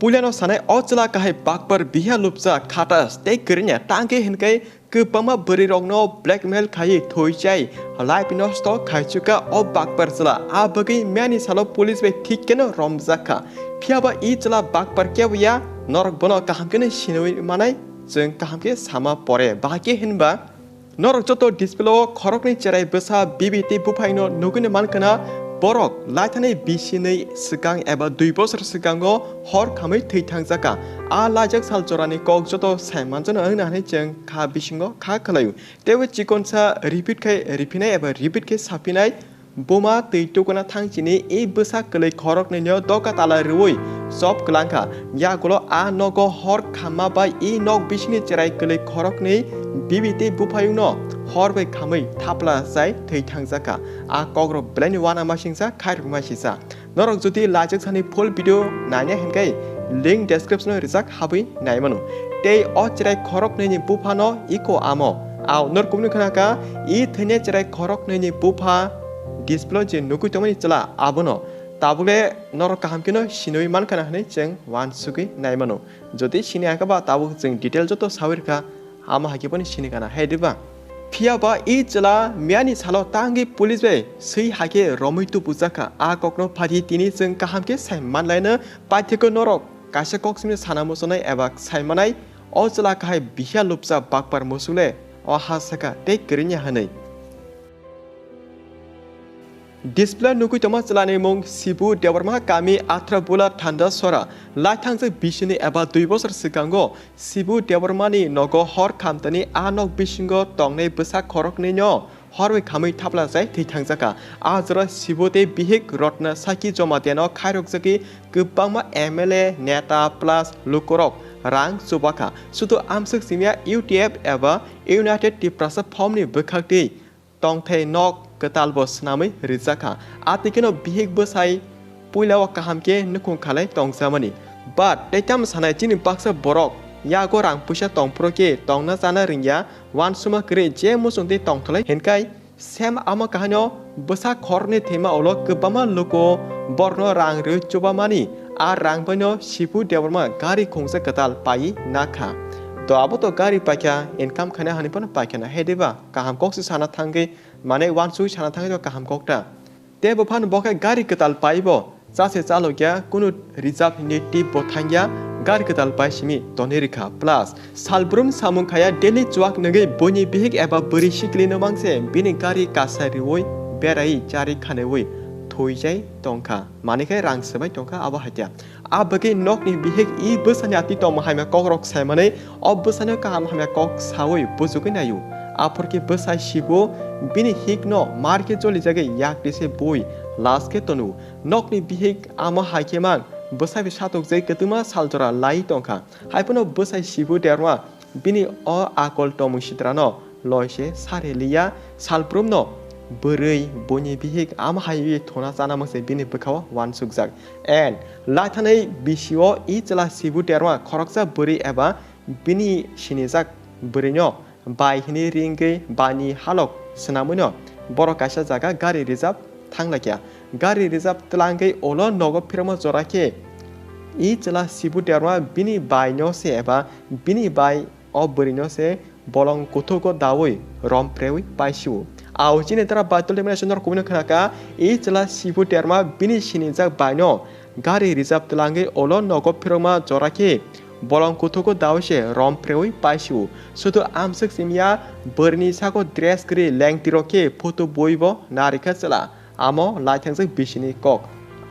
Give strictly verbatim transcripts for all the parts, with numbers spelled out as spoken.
Puilano sanai o chwla kahai bakpar biha lupsa khatas tei kwrwngya tangkhe hinkai kwbangma bwrwirokno blackmail khaiwi thwi chai life nosto khaichukha o bakpar chwla. A bagwi miyani salo police bai thik kheno romjakha. Phiyaba i chwla bakpar keboya norok bono kaham kheno sinwi manai chwng kaham khe sama pore. Bahai khe hinba Norok joto display o khoroknwi cherai bwsa bibi tei buphaino nugwino mankha na, borok laithani bisinwi swkang eba dui bosor swkango hor khamwi thwi thangjakha. A laijak sal jorani kok joto sai manjano wngna hwnwi chwng kha bisingo kha khwlaio. Teibo chikonsa repeat khai riphinai eba repeat khai saphinai. Buma twi tukuna thang chini i bwsa kwlwi khoroknwino doka tala rwui chop kwlangkha. Yagulo a nogo hor khamma bai i nok bisingni cherai kwlwi khoroknwi bibi tei buphayungno hor bai khamwi thapla chai thwi thangjakha. A kokrok belaini uanamasingcha khairokmasingcha. Norok jodi laijak sani full video naina hinkhe link description o rijak habwi naimano. Tei o cherai khoroknwini buphano iko amo. Ao norok kubuni khwnakha i thwine cherai khoroknwini bupha display je nugwi tongmani chwla abono. Tabukle norok kaham kheno sinwi mankha na hwnwi chwng uansugwi naimano. Jodi sini hakhe ba tabuk chwng detail joto sawi rwkha. Amo hai khe boni sini gana hai diba? Phiya ba i chwla miyani salo tangwi police bai swi hai khe romwi tubujakha. A kokno phaidi tini chwng kaham khe sai manlaino paithakgo norok kaisa kok simi sana muchunai eba sai manai o chwla kahai bihiya lupsa bakpar muchungle o ha saka tei kwrwngya hwnwi. Display nugwi tongma chwlani mung Sibu Debbarma, kami Athrabula, Thandasora. Laithangjak bisini eba dui bosor swkango Sibu Debbarmani nogo hor khamtani a nok bisingo tongnai bwsa khoroknwino horwi khamwi thapla chai thwi thangjakha. A jora Sibu tei bihik Rotna Saki Jomadiyano khairokjagwi kwbangma M L A, neta plus lukurok rang chubakha. Sudu amswk simiya U T F eba United Tiprasa Front ni bwkhaktwi tongthai nok kwtalbo swnamwi rijak kha. Atikeno bihik bwsai puila o kaham khe nukhung khalai tongsamani. But tei tamo sanai chini baksa borok yago rang puisa tongphuru khe tongna chana ringya, uansukma kwrwi je muchungtwi tongtholai hinkai sem amo kahaino bwsa khoroknwi thwima ulo kwbangma luku borokno rang rwi chubamani. A rang baino Sibu Debbarma gari khungsa kwtal paiwi nakha. To abo to gari paikha, income khaina hani phano paikha na, hai diba? Kaham kok se sana thangwi, mane uansugwi sana thangwi to kaham kok ta. Tei bo phano bo khe gari kwtal paibo, cha se chalokya, kunu reserve hinwi tip bo thangya, gari kwtal pai simi tonwi rikha. Plus, salbrum samung khaya daily chuak nungwi buini bihik eba bwrwi sikli no mangse bini gari kasa riwi berai chari khanaiwi thwi jai tongkha. Mani khe rang swbai tongkha abo haikhe. A bagwi nokni bihik i bwsani atwi tongma hamya kokrok saimanwi o bwsano kaham hamya kok sawi bujugwi naio. Aphor khe bwsai Sibu bini hikno mar khe jolijagwi yak tise bui last khe tono. Nokni bihik amo hai khe mang bwsai bai satokjagwi kwtwma saljora lai tongkha. Hai phano bwsai Sibu Debbarma bini o akol tongmung sitrano loi se sari liya, salbrumno bwrwi buini bihik amo hai thona chana mangse bini bwkhao uansukjak. And laithanai bisio i chwla Sibu Debbarma khoroksa bwrwi eba bini sinijak bwrwino bai hinwi ringwi baini halok swnamwino borok kaisa jaga gari reserve thanglaikha. Gari reserve twlangwi ulo nogo phirokma jora khe i chwla Sibu Debbarma bini baino se eba bini bai o bwrwino se bolong kuthugo daui rom preui paisio. Ao chini dara Baitul Debbarma norok kubuni khwnakha, i chwla Sibu Debbarma bini sinijak baino gari reserve twlangwi ulo nogo phirokma jora khe bolong kuthugo daui se rom preui paisio. Sudu amswk simiya bwrwini sago dress kwrwi lengtirok khe photo buibo narikha chwla. Amo laithangjak bisini kok.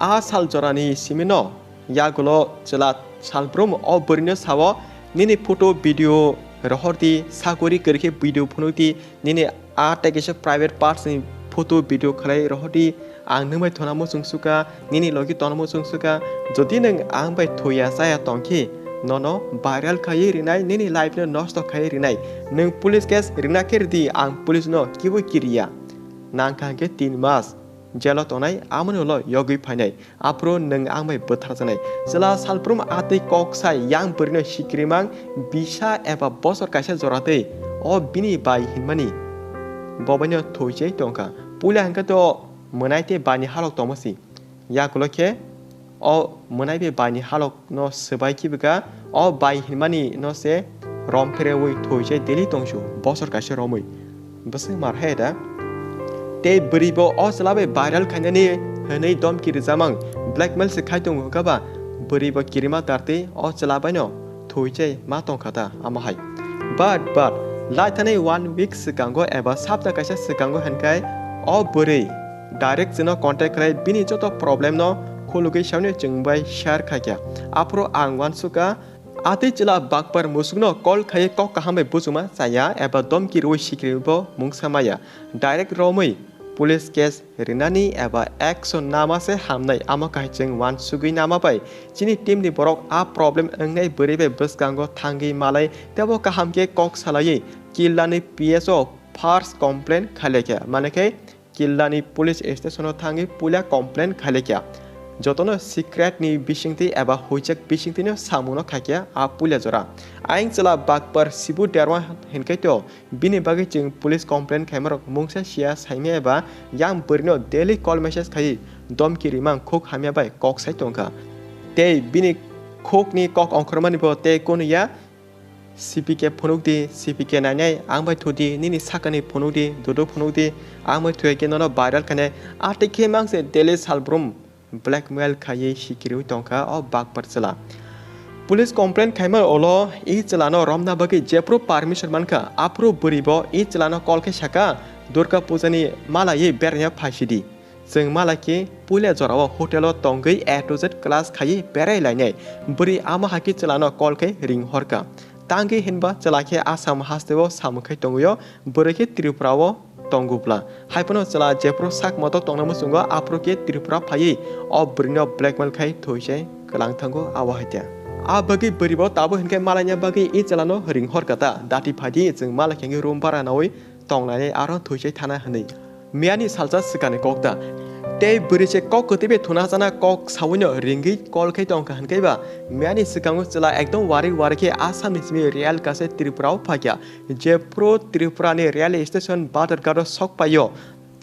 A sal jorani simino yagulo chwla salbrum o bwrwino sao, "Nini photo video rohordi, sakori kwrwi khe video phunukdi, nini a tei kaisa private parts ni photo video khlai rohordi, ang nwng bai thona muchung sukha, nini logi tona muchung sukha, jodi nwng ang bai thoya chaya tongkhe, nono viral khaiwi rinai, nini life no nosto khaiwi rinai, nwng police case rina khe ridi, ang police no kibo kiriya." Nangkha hwnkhe tin mas jelo tongnai, amoni ulo yogwi phainai, aphuru nwng ang bai bwtharjaknai. Chwla salbrum a tei kok sai yang bwrwino sikrimang bisa eba bosor kaisa jora tei o bini bai hinmani bo baino thwi chai tongkha. Puila hwnkhe to mwnai tei baini halok tongma si. Yakulo khe o mwnai bai bai ni halok no swbai khibika, o bai hinmani no se rom pherewi thoi se daily tongsu bosor kaisa romwi. Bwswk mar hai da? Tei bwrwi bo o chwla bai viral khainani hwnwi domki rwjamang, blackmail se khai tongo hwnkha ba, bwrwi bo kirima tartwi o chwla bai no thoi se ma tongkha ta amo hai. But, but, lai thani one week swkango eba sapta kaisa swkango hwnkhai o bwrwi direct chwngno contact khlai bini joto problem no khulugwi sauni chwng bai share khaikha. Aphuru ang uansukha, atwi chwla bakpar musukno call khaiwi kok kaham bai buchuma chaya eba domki rwi sikirwi bo mungsa maya. Direct romwi police case rinani eba action nama se hamnai, amo kahai chwng uansugwi nama bai chini team ni borok a problem wngnai bwrwi bai bwskango thangwi malai tebo kaham khe kok salaiwi Killani P S o first complaint khailekha. Mane khe Killani police station o thangwi puila complaint khailekha. Jotono secret ni bisingtwi eba huijak bisingtwino samungno khaikha a puila jora. Ayang chwla bakpar Sibu Derma hinkhe to bini bagwi chwng police complaint khaimarok mungsa siya saimya eba yang bwrwino daily call message khaiwi domki rimang khuk hamya bai kok sai tongkha. Tei bini khukni kok ongkhormani bo tei kunu ya C P K phunuk di, C P K nainai ang bai thudi, nini sakani phunuk di, dudu phunuk di, ang bai thuyai khe nono viral khainai. Atwi khe mang se daily salbrum blackmail khaiwi sikirwi tongkha o bakpar chwla. Police complaint khaima ulo i chwlano romna bagwi jephru permission mankha, aphru bwrwi bo i chwlano call khe sakha, "Durga Puja ni malaiwi beraina phaisidi." Chwng malai khe puila jorao hotel o tongwi A to Z class khaiwi berai lainai. Bwrwi ama hai khe chwlano call khe ring horkha. Tangwi hinba chwla khe Assam hasteo samung khai tongwio, bwrwi khe Tripura o tongubla. Haiphano chwla jephru sak motok tongna muchungo aphuru khe Tripura phaiwi o bwrwino blackmail khai thoi se kwlang thango abo hai khe. A bagwi bwrwi bo tabuk hinkhe malaina bagwi i chwlano ring horkha ta, "Dati phaidi, chwng malai khe room bara naui tongnai aro thoi se thana," hwnwi. Miyani salsa swkangni kok ta. Tei bwrwi se kok kwtwi bai thuna chana kok sawino ringwi call khai tongkha hinkhe ba miyani swkango chwla ekdom warik warik khe Assam ni simi rail kase Tripura o phaikha. Jephru Tripura ni rail station Badharghat o sok paio.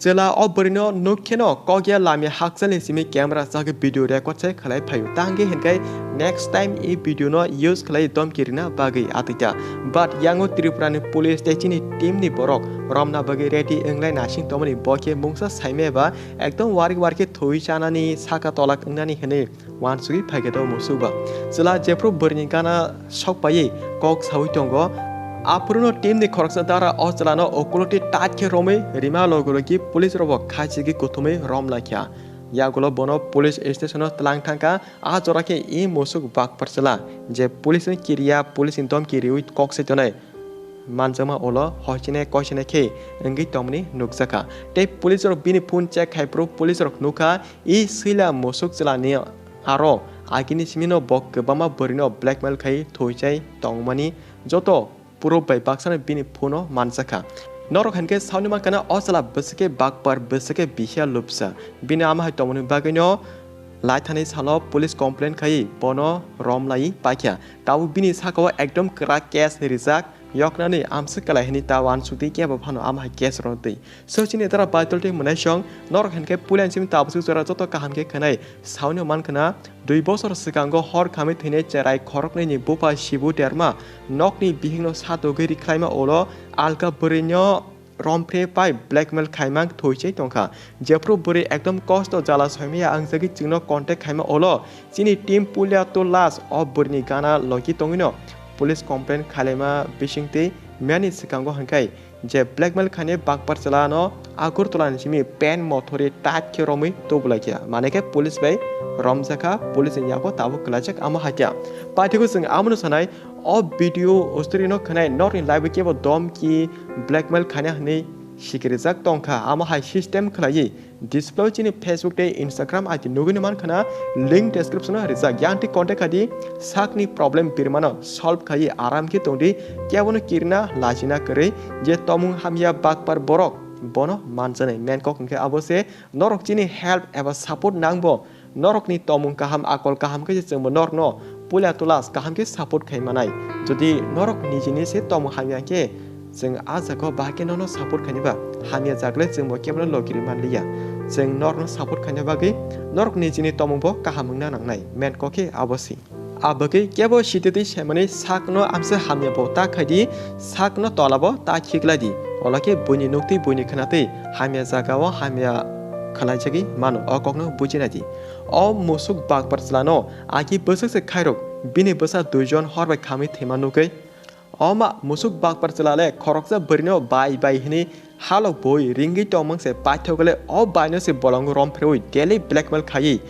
Chwla o bwrwino nuk kheno kokya lamya hakchalni simi camera chagwi video record se khlai phaio. Tangwi hinkhe next time i video no use khlai domki rina bagwi atwita. But yango Tripura ni police tei chini team ni borok romna bagwi ready wnglai nasing tongmani, bo khe mungsa saimaya ba ekdom warik warik khe thwi chanani saka tolak wngnani hwnwi uansugwi phaikhe to musuk ba. Chwla jephru bwrwini gana sok paiwi kok saui tongo. Aphuruno team ni khoroksa dara o chwlano ukuloti tat khe romwi rima logi logi police rok bo khachigwi kuthumwi rom laikha. Yagulo bono police station o tlang thangkha, a jora khe i musuk bakpar chwla je police ni kiriya, police ni domki riwi kok sai tonai. Manjakma ulo hoichine koichine khe wngwi tongmani nukjakha. Tei police rok bini phone check khai phuru police rok nukha, i swila musuk chwlani aro agini simino bo kwbangma bwrwino blackmail khai thwichai tongmani joto proof bai baksano bini phone o manjakha. Norok hinkhe sauni mankha na o chwla bwswk khe bakpar, bwswk khe bihia lubsa. Bini ama hai tongmani bagwino laithani salo police complaint khai bono rom lai paikha. Tabuk bini sakao ekdom kwrak case ni rijak. Yoknani amswk kwlai hwnwi ta uansukdi, kebo phano ama hai case rwno twi. So chini dara Baitul tei mwnaisong, norok hinkhe puila simi tabuk swk jora joto kaham khe khwnai. Sauni mankha na, dui bosor swkango hor khamwi thwinai cherai khoroknwi ni bupha Sibu Derma nokni bihikno satogwi rikhlaima ulo alka bwrwino romphre pai blackmail khaimang thwichai tongkha. Jephru bwrwi ekdom kosto jala soimaya angjagwi chwngno contact khaima ulo chini team puila to last o bwrwini gana logi tongwino police complaint khailaima bisingtwi miyani swkango hinkhai je blackmail khainai bakpar chwlano Agartala ni simi pen mothori tat khe romwi tubulaikha. Mane khe police bai romjakha, police ni yago tabuk kwlaijak amo hakhe. Paithago chwng amono sanai, o video ustorino khwnai norni live kebo domki blackmail khaina hwnwi sikirijak tongkha. Amo hai system khwlaiwi display chini Facebook tei Instagram I D nugwino mankha na, link description o rijak. Yang twi contact khai di, sakni problem birmano solve khai aram khe tongdi, kebono kirina lachina kwrwi, je tomung hamya bakpar borok bono manjanai. Main kok hwnkhe abo se, norok chini help eba support nangbo, norokni tomung kaham, akol kaham khe se chwngbo norokno puila tulas kaham khe support khai manai. Jodi norok nijini se tomung hamya khe chwng a jaga o bahai khe nono support khainai ba, hamya jagle chwngbo kebono logiri manliya. Chwng norokno support khaina bagwi norokni chini tongmungbo kaham wngna nangnai, main kok khe abo se. Abagwi kebo sititwi saimani sakno amsa hamya bo ta khaidi, sakno tola bo ta khiklai di. Ola khe buini nuktwi buini khwnatwi hamya jagao hamya khwlaijagwi mano, o kokno buji nai di. O musuk bakpar chwlano agi bwswk se khairok, bini bwsa duijon hor bai khamwi thwima nugwi. O ma musuk bakpar chwla le khoroksa bwrwino bai bai hwnwi halok bui ringwi tongmang se paithogole o baino se bolongo romphreui daily blackmail khaiwi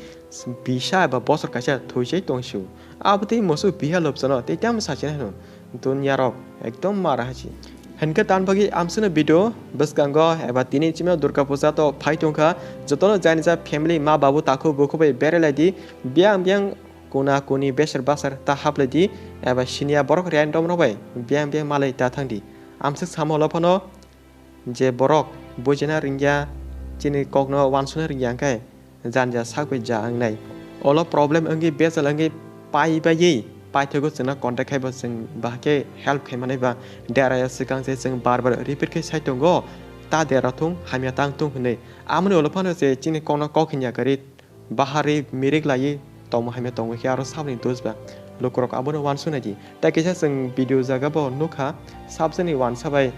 bisa eba bosor kaisa thuisai tongsu. Abotwi musuk biha lobsano tei tamo sachina hino dunya rok ekdom mara hachi. Hinkhe tan bagwi amsino video bwskango eba tini chimno Durga Puja to phai tongkha, jotono jani ja family ma babu takhuk bukhuk bai berai lai di, biyang biyang kuna kuni besar basar ta haplai di, eba siniya borok random rok bai biyang biyang malai ta thang di. Amswk samo lo phano je borok bujina ringya, chini kokno wansukna ringya hwnkhe janja sak bai ja wngnai. Olo problem wngwi bejal wngwi pai baiwi paithago chwngno contact khai bo chwng bahai khe help khai manai ba deraya swkang se chwng bar bar repeat khai sai tongo, ta dera thung hamya tang thung hwnwi. Amoni olo phano se chini kokno kok hinya kari bahari mirik laiwi tongma hamya tongwi khe aro saboni dos ba lukurok abono wansuk nai di. Tai kaisa chwng video jaga bo nukha, sabjani wansa bai,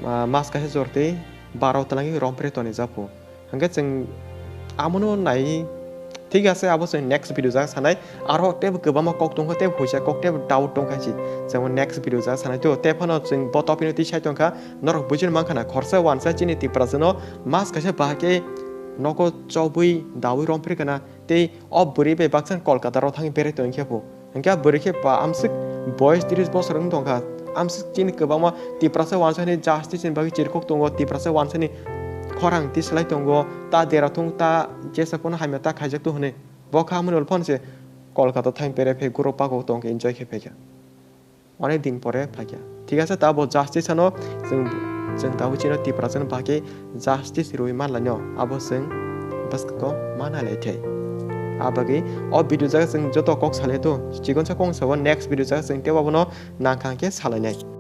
ah, mas kaisa jor tei baro twlangwi rompre toni japo. Hwnkhe chwng amono nai, thik ase, abo chwng next video jaga sanai. Aro tebo kwbangma kok tongkha, tebo huisa kok, tebo doubt tongkha si. Chwng next video jaga sanai to, tei phano chwng bo topic no twi sai tongkha, norok buji mankha na, khorsa wansa chini Tiprasa no mas kaisa bahai khe nogo chobwi dawi rompri kana, tei o bwrwi bai baksa Kolkata ro thangwi berai tongkhe bo. Hwnkhe a bwrwi khe ba amswk boyes tris bosor wng tongkha, amswk chini kwbangma Tiprasa wansani justice ni bagwi chirkhok tongo, Tiprasa wansani khorang tislai tongo, ta dera thung, ta jesa phano hamya ta khaijak tong hwnwi. Bo kha amoni ulo phano se Kolkata thang pere phe guro pago tongkhe enjoy khe phaikha. Onek din pore phaikha. Thik ase, ta bo justice ano chwng, chwng tabuk chino Tiprasa ni bagwi justice rwi manlaino, abo chwng bwskango ma nailai thai. A bagwi o video jaga chwng joto kok salai to, chikonsa kok sabo next video jaga chwng tei abono nangkha hwnkhe salainai.